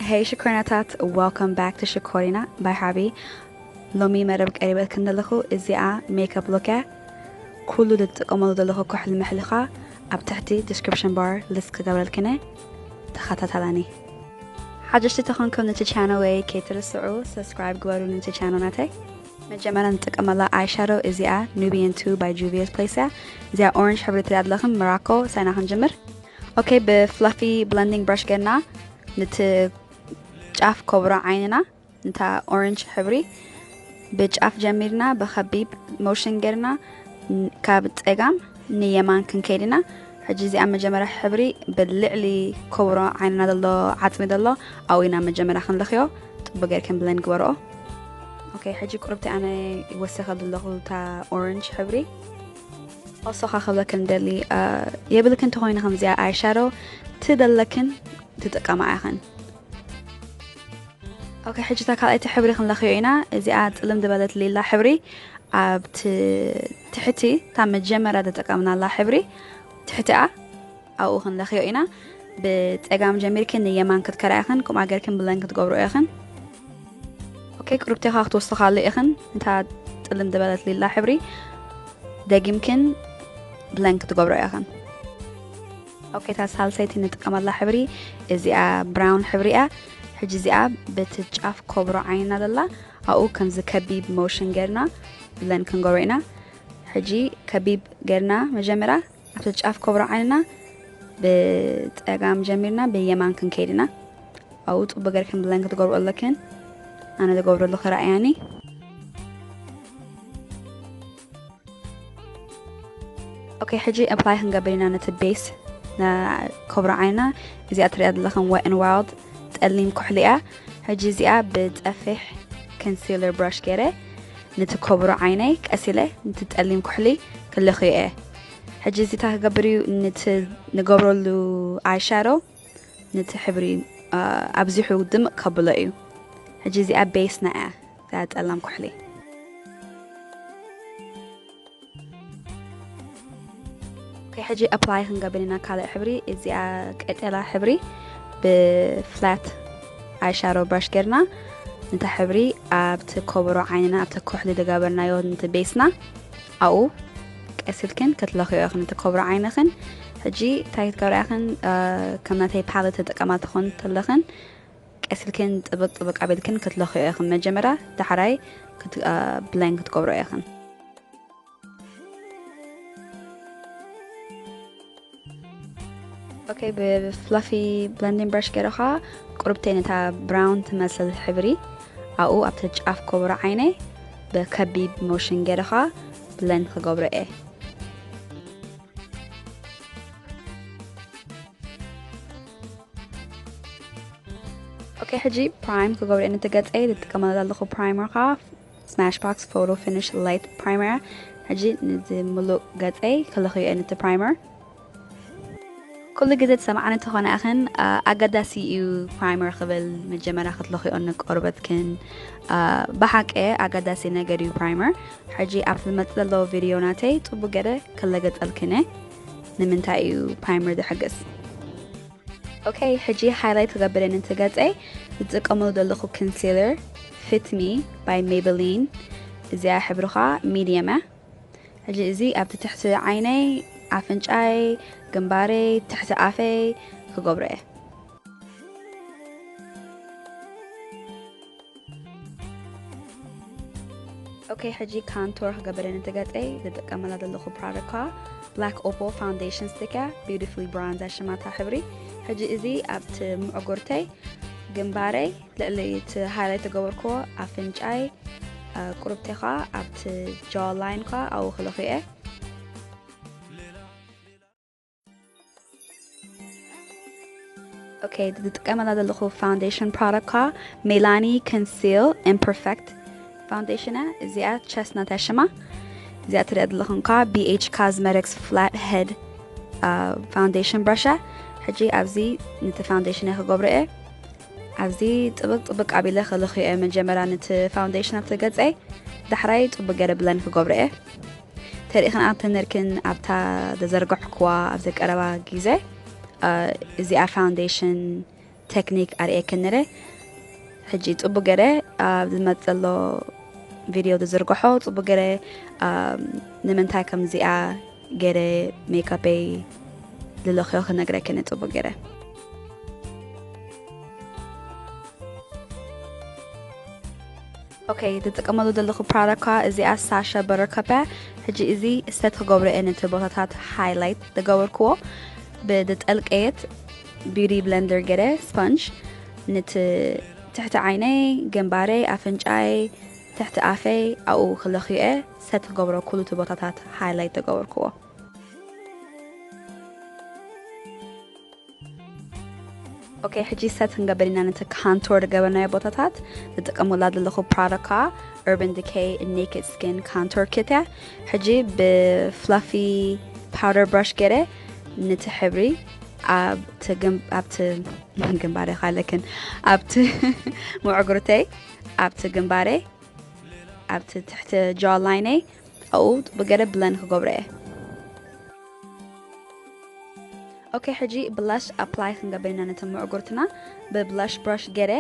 Hey ሽኮሪናታት፣ welcome back to ሽኮሪና by ሓቢ። ሎሚ መደብ ቀሪበልክን ዘለኹ እዚኣ ሜክኣፕ ሉክ እያ። ኩሉ ዝጥቀመሉ ዘለኹ ኩሕሊ ምሕሊ ኸኣ ኣብ ትሕቲ ዲስክሪፕሽን ባር ሊስት ክገብረልክን እየ። ተኸታተላኒ። ሓደሽቲ ተኾንኩም ነቲ ቻነል ወይ ከይትርስዑ ሰብስክራይብ ግበሩ ነቲ ቻነል ናተይ። መጀመርያ ንጥቀመላ ኣይ ሻዶ እዚኣ ኑቢየን ቱ by Juvia's Place እያ። እዚኣ ኦረንጅ ሕብሪ ትሪኣ ኣለኽን፣ ሞሮኮ። ሳይና ክንጅምር። ኦኬ፣ ብፍላፊ ብለንዲንግ ብራሽ ጌርና ነቲ ጫፍ ኮብሮ ዓይንና፣ ነታ ኦረንጅ ሕብሪ ብጫፍ ጀሚርና ብኸቢብ ሞሽን ጌርና ን-፣ ካብ ጸጋም ንየማን ክንከይድ ኢና። ሕጂ እዚኣ መጀመርያ ሕብሪ ብልዕሊ ኮብሮ ዓይንና ዘሎ ዓጽሚ ዘሎ ኣብኡ ኢና መጀመርያ ክንለኽዮ። ጽቡቕ ጌርክን ብለንድ ግበርኦ። ኦኬ፣ ሕጂ ቁርብቲ ኣነ ይወሰኸሉ ኣለኹ እታ ኦረንጅ ሕብሪ። Also ኸዓ ክብለክን ደሊ፣ አ፣ የብልክን ተኾይኑ ከምዚኣ ኣይ ሻዶ ትደለክን ትጥቀማ ኢኽን። ኦኬ፣ ሕጂ እታ ካልኣይቲ ሕብሪ ክንለኽዮ ኢና። እዚኣ ጽልም ዝበለት ሊላ ሕብሪ ኣብቲ ትሕቲ እታ መጀመርያ ተጠቀምናላ ሕብሪ ትሕቲኣ ኣብኡ ክንለኽዮ ኢና። ብጸጋም ጀሚርክን ንየማን ክትከራ ኢኽን፣ ከምኣ ጌርክን ብለንድ ክትገብሮ ኢኽን። ኦኬ፣ ቁርብቲ ኸዓ ክትወስኻሉ ኢኽን። እታ ጽልም ዝበለት ሊላ ሕብሪ ደጊምክን ብለንድ ክትገብሮ ኢኽን። ኦኬ፣ እታ ሳልሰይቲ ንጥቀመላ ሕብሪ እዚኣ ብራውን ሕብሪ እያ። ሕጂ እዚኣ በቲ ጫፍ ኮብሮ ዓይንና ዘላ ኣብኡ ከምዚ ከቢብ ሞሽን ጌርና ብለንድ ክንገብሮ ኢና። ሕጂ ከቢብ ጌርና መጀመርያ ኣብቲ ጫፍ ኮብሮ ዓይንና ብጸጋም ጀሚርና ብየማን ክንከይድ ኢና። ኣብኡ ጽቡቕ ጌርክን ብለንድ ክትገብርኦ ኣለክን። ኣነ ዝገብረሉ ክረኣያኒ። ኦኬ፣ ሕጂ ኣፕላይ ክንገብር ኢና ነቲ ቤስ ና ኮብሮ ዓይንና። እዚኣ ትሪኣ ዘለኽን Wet n Wild ጸሊም ኩሕሊ እያ። ሕጂ እዚኣ ብጸፊሕ ኮንሲለር ብራሽ ገይረ ነቲ ኮብሮ ዓይነይ ቀስ ኢለ ነቲ ጸሊም ኩሕሊ ክለኽዮ እየ። ሕጂ እዚ እንታይ ክገብር እዩ? ነቲ ንገብረሉ ኣይ ሻዶ ነቲ ሕብሪ፣ አ፣ ኣብዚሑ ድምቕ ከብሎ እዩ። ሕጂ እዚኣ ቤስና እያ፣ እዛ ጸላም ኩሕሊ። ኦኬ፣ ሕጂ ኣፕላይ ክንገብር ኢና ካልእ ሕብሪ። እዚኣ ቀጤላ ሕብሪ ብፍላት ኣይ ሻዶ ብራሽ ጌርና ነታ ሕብሪ ኣብቲ ኮብሮ ዓይንና፣ ኣብቲ ኩሕሊ ዝገበርናዮ ነቲ ቤስና ኣብኡ ቀስ ኢልክን ክትለኽዮ ኢኽን ነቲ ኮብሮ ዓይንኽን። ሕጂ እንታይ ክትገብራ ኢኽን? አ፣ ከም ናተይ ፓለት ተጠቀማ ትኾን ተለኽን ቀስ ኢልክን ጥብቅ ጥብቅ ኣቢልክን ክትለኽዮ ኢኽን። መጀመርያ ዳሕራይ ክት-፣ አ፣ ብለንድ ክትገብሮ ኢኽን። ኦኬ፣ ብፍላፊ ብለንዲንግ ብራሽ ገይረ ኸዓ ቁርብተይ ነታ ብራውን ትመስል ሕብሪ ኣብኡ ኣብቲ ጫፍ ኮብሮ ዓይነይ ብከቢብ ሞሽን ገይረ ኸዓ ብለንድ ክገብሮ እየ። ኦኬ፣ ሕጂ ፕራይም ክገብሮ እየ ነቲ ገጸይ። ዝጥቀመሉ ዘለኹ ፕራይመር ኸዓ ስማሽ ቦክስ ፎቶ ፊኒሽ ላይት ፕራይመር እያ። ሕጂ ነዚ ምሉእ ገጸይ ክለኽዮ እየ ነቲ ፕራይመር። ኩሉ ግዜ ትሰምዓኒ እንተኾነ ኣኽን፣ አ፣ ኣገዳሲ እዩ ፕራይመር ክብል መጀመርያ ክትለኽዮ ንቆርበትክን። አ፣ ብሓቂ ኣገዳሲ ነገር እዩ ፕራይመር። ሕጂ ኣብቲ ዝመጽእ ዘሎ ቪድዮ ናተይ ጽቡቅ ገይረ ክለገጸልክን እየ ንምንታይ እዩ ፕራይመር ዝሕግዝ። ኦኬ፣ ሕጂ ሃይላይት ክገብር እየ ነቲ ገጸይ። ዝጥቀመሉ ዘለኹ ኮንሲለር ፊት ሚ ባይ ሜብሊን። እዚኣ ሕብሪ ኸዓ ሚድየም እያ። ሕጂ እዚ ኣብቲ ትሕቲ ዓይነይ፣ ኣፍንጫይ፣ ግንባረይ፣ ትሕቲ ኣፈይ ክገብሮ እየ። ኦኬ፣ ሕጂ ካንቶር ክገብር እየ ነቲ ገጸይ። ዝጥቀመላ ዘለኹ ፕሮዳክት ኸዓ ብላክ ኦፖል ፋውንዴሽን ስቲክ እያ። ቢዩቲፉሊ ብሮንዝ እያ ሽማ እታ ሕብሪ። ሕጂ እዚ ኣብቲ ምዕጉርተይ፣ ግንባረይ፣ ልዕሊ እቲ ሃይላይት ዝገበርክዎ ኣፍንጫይ፣ አ፣ ቁርብተይ ኸዓ ኣብቲ ጃው ላይን ኸዓ ኣብኡ ክለኽዮ እየ። ኦኬ፣ ዝጥቀመላ ዘለኹ ፋውንዴሽን ፕሮዳክት ኸዓ ሜላኒ ኮንሲል ኢምፐርፌክት ፋውንዴሽን እያ። እዚኣ ቸስናት እያ ሽማ። እዚኣ ትሪኣ ዘለኹም ኸዓ ቢ ኤች ኮስመቲክስ ፍላት ሄድ፣ አ፣ ፋውንዴሽን ብራሽ እያ። ሕጂ ኣብዚ ነቲ ፋውንዴሽን እየ ክገብሮ እየ። ኣብዚ ጥብቅ ጥብቅ ኣቢለ ክልኽዮ እየ። መጀመርያ ነቲ ፋውንዴሽን ኣብቲ ገጸይ፣ ዳሕራይ ጽቡቅ ገይረ ብለንድ ክገብሮ እየ። ተሪእኽን ኣብተን ነርክን ኣብታ ዘዘርጋሕኩዋ ኣብዚ ቀረባ ግዜ፣ አ፣ እዚኣ ፋውንዴሽን ቴክኒክ ኣርእየክን ነረ። ሕጂ ጽቡቅ ገረ ኣብ ዝመጽእ ዘሎ ቪድዮ ዝዝርግሖ ጽቡቅ ገረ፣ ኣም፣ ንምንታይ ከምዚኣ ገረ ሜካፐይ ዝለኽዮ ክነግረክን ጽቡቅ ገረ። ኦኬ፣ ዝጥቀመሉ ዘለኹ ፕሮዳክት ከኣ እዚኣ ሳሻ በረር ካፕ እያ። ሕጂ እዚ ሰት ክገብሮ እየ ነቲ ቦታታት ሃይላይት ዝገበርክዎ ብዝጠልቀየት ቢዩቲ ብለንደር ገይረ ስፖንጅ ነቲ ትሕቲ ዓይነይ፣ ግንባረይ፣ ኣፍንጫይ፣ ትሕቲ ኣፈይ ኣብኡ ክለኽዮ እየ። ሰት ክገብሮ ኩሉ እቲ ቦታታት ሃይላይት ዝገበርክዎ። ኦኬ፣ ሕጂ ሰት ክንገብር ኢና ነቲ ካንቶር ዝገበርናዮ ቦታታት። ዝጥቀሙላ ዘለኹ ፕሮዳክት ከኣ ኡርባን ዲኬይ ኔክድ ስኪን ካንቶር ኪት እያ። ሕጂ ብፍላፊ ፓውደር ብራሽ ገይረ ነቲ ሕብሪ ኣብቲ ግም-፣ ኣብቲ ግንባረይ ካለክን ኣብቲ መዕጉርተይ፣ ኣብቲ ግንባረይ፣ ኣብቲ ትሕቲ ጃው ላይነይ ኣብኡ ብገለ ብለንድ ክገብሮ እየ። ኦኬ፣ ሕጂ ብላሽ ኣፕላይ ክንገብር ኢና ነቲ ምዕጉርትና። ብብላሽ ብራሽ ገይረ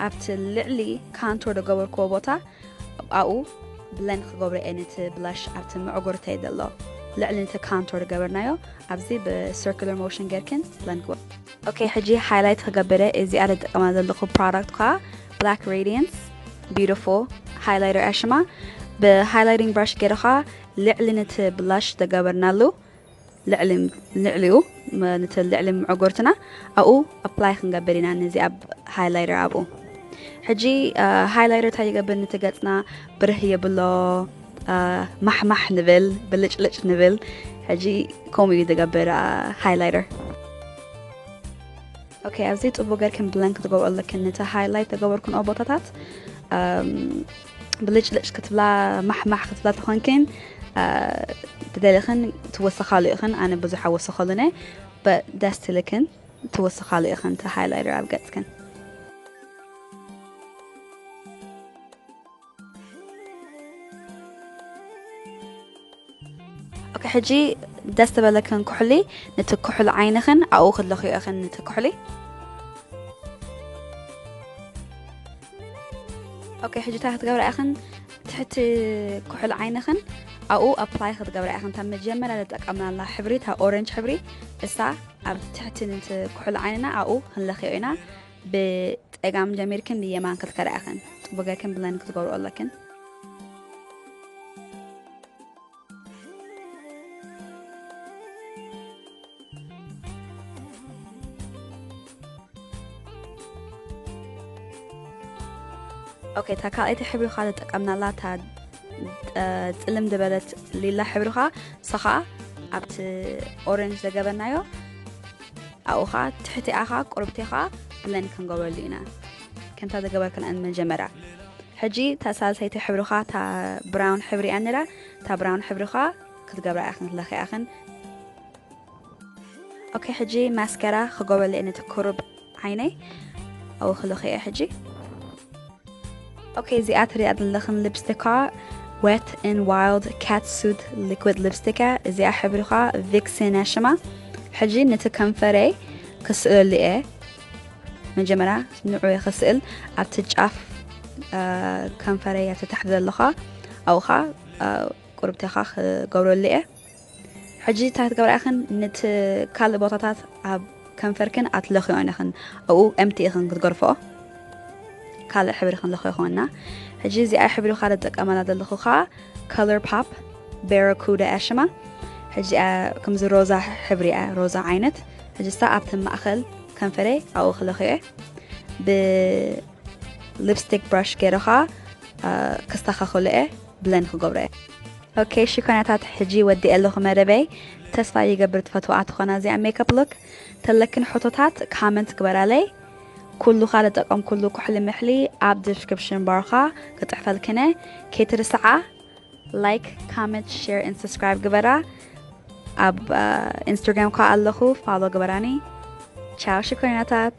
ኣብቲ ልዕሊ ካንቶር ዝገበርክዎ ቦታ ኣብኡ ብለንድ ክገብሮ እየ ነቲ ብላሽ ኣብቲ ምዕጉርተይ ዘሎ ልዕሊ ነቲ ካንቶር ዝገበርናዮ ኣብዚ ብሰርኩላር ሞሽን ገይርክን ብለንድ ክገብሮ። ኦኬ፣ ሕጂ ሃይላይት ክገብር እየ። እዚኣ ዝጥቀማ ዘለኹ ፕሮዳክት ከኣ ብላክ ሬዲየንስ ቢዩቲፉል ሃይላይተር እያ ሽማ። ብሃይላይቲንግ ብራሽ ገይርኻ ልዕሊ ነቲ ብላሽ ዝገበርናሉ ልዕሊ፣ ልዕሊኡ፣ መ-፣ ነቲ ልዕሊ መዕጎርትና ኣብኡ ኣፕላይ ክንገብር ኢና ነዚ ኣብ ሃይላይተር ኣብኡ። ሕጂ፣ እ፣ ሃይላይተር እንታይ ይገብር? ነቲ ገጽና ብርህ የብሎ፣ እ፣ ማሕማሕ ንብል፣ ብልጭልጭ ንብል። ሕጂ ከምኡ እዩ ዝገብር፣ እ፣ ሃይላይተር። ኦኬ፣ ኣብዚ ጽቡቅ ገርክን ብለንድ ክትገብሮ ኣለክን። ነቲ ሃይላይት ዝገበርክንኦ ቦታታት፣ እም፣ ብልጭልጭ ክትብላ፣ ማሕማሕ ክትብላ ተኾንክን፣ እ፣ ትደለኽን ትወስኻሉ ኢኽን። ኣነ ብዙሕ ኣወስኸሉነ፣ but ደስ ትልክን ትወስኻሉ ኢኽን እቲ ሃይላይተር ኣብ ገጽክን። ኦኬ፣ ሕጂ ደስ ዝበለክን ኩሕሊ፣ ነቲ ኩሕሊ ዓይንኽን ኣብኡ ክትለኽዮ ኢኽን ነቲ ኩሕሊ። ኦኬ፣ ሕጂ እንታይ ክትገብራ ኢኽን? ትሕቲ ኩሕሊ ዓይንኽን ኣብኡ ኣፕላይ ክትገብራ ኢኽን። እታ መጀመርያ ዝጠቀምናላ ሕብሪ፣ እታ ኦረንጅ ሕብሪ፣ እሳ ኣብ ትሕቲ ነቲ ኩሕሊ ዓይንና ኣብኡ ክንለኽዮ ኢና። ብጸጋም ጀሚርክን ብየማን ክትከዳ ኢኽን። ጽቡቅ ገርክን ብለንድ ክትገብርኦ ኣለክን። ኦኬ፣ እታ ካልኣይቲ ሕብሪ ኸኣ ዝጠቀምናላ እታ፣ እ፣ ጽልም ዝበለት ሊላ ሕብሪ ኸኣ፣ እሳ ኸኣ ኣብቲ ኦረንጅ ዘገበናዮ ኣብኡ ኸኣ ትሕቲኣ ኸኣ ቁርብቲ ኸኣ ብለንድ ክንገብረሉ ኢና። ከምታ ዘገበርክና መጀመርያ። ሕጂ እታ ሳልሰይቲ ሕብሪ ኸኣ እታ ብራውን ሕብሪ እያ ነይራ። እታ ብራውን ሕብሪ ኸኣ ክትገብራ ኢኽን ክትለኽያ ኢኽን። ኦኬ፣ ሕጂ ማስካራ ክገብረሉ እየ ነቲ ቁሩብ ዓይነይ። ኣብኡ ክልኽዮ ሕጂ። ኦኬ፣ እዚኣ ትሪኣ ዘለኽን ሊፕስቲክ ኸኣ Wet n Wild Catsuit Liquid Lipstick እያ። እዚኣ ሕብሪ ኸኣ ቪክሲን እያ ሽማ። ሕጂ ነቲ ከንፈረይ ክስእለሉ እየ። መጀመርያ ንዑ እየ ክስእል። ኣብቲ ጫፍ፣ እ፣ ከንፈረይ ኣብቲ ታሕቲ ዘሎ ኸኣ ኣብኡ ኸኣ፣ እ፣ ቁርብቲ ኸኣ ክገብረሉ እየ። ሕጂ እንታይ ክትገብራ ኢኽን? ነቲ ካልእ ቦታታት ኣብ ከንፈርክን ኣትለኽዮን ኢኽን። ኣብኡ ኤምቲ ኢኽን ክትገርፍኦ። ካልእ ሕብሪ ክንለኽዮ ይኾንና። ሕጂ እዚኣ ሕብሪ ኸኣ ዝጥቀመላ ዘለኹ ኸኣ Colourpop Barracuda እያ ሽማ። ሕጂ እያ ከምዚ ሮዛ ሕብሪ እያ፣ ሮዛ ዓይነት። ሕጂ እሳ ኣብቲ ማእኸል ከንፈረይ ኣብኡ ክለኽዮ እየ። ብሊፕስቲክ ብራሽ ገይረ ኸኣ፣ እ፣ ክስተኻኸሎ እየ፣ ብለንድ ክገብሮ እየ። ኦኬ፣ ሽኮናታት፣ ሕጂ ወዲኤ ኣለኹ መደበይ። ተስፋ ይገብር ትፈትዋ ትኾና እዚኣ ሜክኣፕ ሉክ። ተለክን ሕቶታት ካመንት ግበራለይ። ኩሉ ኸኣ ዝጠቀምኩሉ ኩሕሊ ምሕሊ ኣብ ዲስክሪፕሽን ባር ኸኣ ክጽሕፈልክን እየ። ከይትርስዓ፣ ላይክ፣ ካመንት፣ ሼር ኤንድ ሰብስክራይብ ግበራ። ኣብ፣ እ፣ ኢንስታግራም ኸኣ ኣለኹ፣ ፋሎ ግበራኒ። ቻው ሽኮናታት።